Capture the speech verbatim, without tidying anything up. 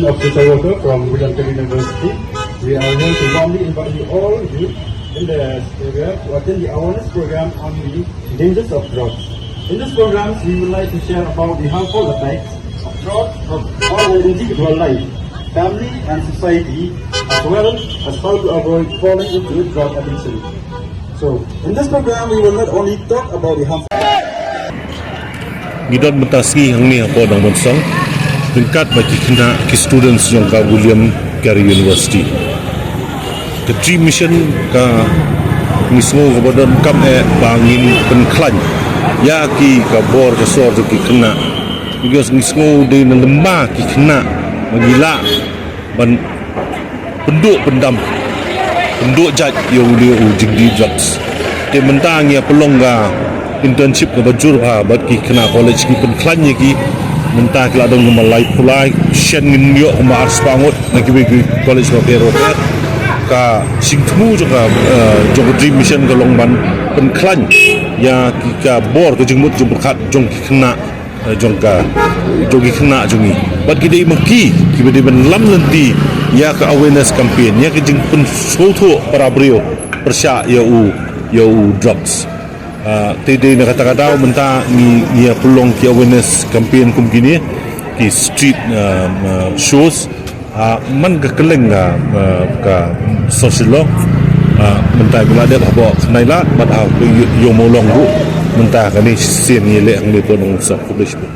Of social worker from William Carey University. We are here to warmly invite you all you in the area to attend the awareness program on the dangers of drugs. In this program, we would like to share about the harmful effects of drugs on our individual life, family, and society, as well as how to avoid falling into drug addiction. So, in this program, we will not only talk about the harmful Ngi don mynta sngi hangne hapoh Nongmynsong ryngkat bad ki khynnah ki students jong ka William Carey University. Ka Dream Mission ka ngi sngew kaba donkam eh ba ngin pynkhlaiñ ïa ki ka bor ka sor jong ki khynnah. Because ngi sngew dei na lyngba ki khynnah ba ngi lah ban pynduh pyndam, pynduh jait ïa u, ïa u jingdih drugs. Te mynta ngi ïa pynlong ka internship kaba jur bha bad ki khynnah college, ngi pynkhlaiñ ïa ki. Mynta ki la don kumba laiphew lai, shen ngin ïoh kumba arspah ngut na kiwei ki college bapher bapher. Ka jingthmu jong ka, eh, jong ka Dream Mission ka long ban pynkhlaiñ ïa ki ka bor ka jingmut jingpyrkhat jong ki khynnah, eh, jong ka, jong ki khynnah jong ngi. Bad ki dei ma ki kiba dei ban lam lynti ïa ka awareness campaign, ïa ka jingpynsngewthuh para briew pyrshah ïa u, ïa u drugs. Ah, te dei na kata ka daw mynta ngi, ngi ïa pynlong ki awareness campaign kum kine, ki street, ah, ah, shows. Ah, man ka kylleng ka, ah, ka social law. Ah, mynta ngi la dep hapoh Khyndai Lad bad ha Ïew Mawlong ruh. Mynta kane shisien ngi leh hangne hapoh Nongmynsong. Khublei shibun.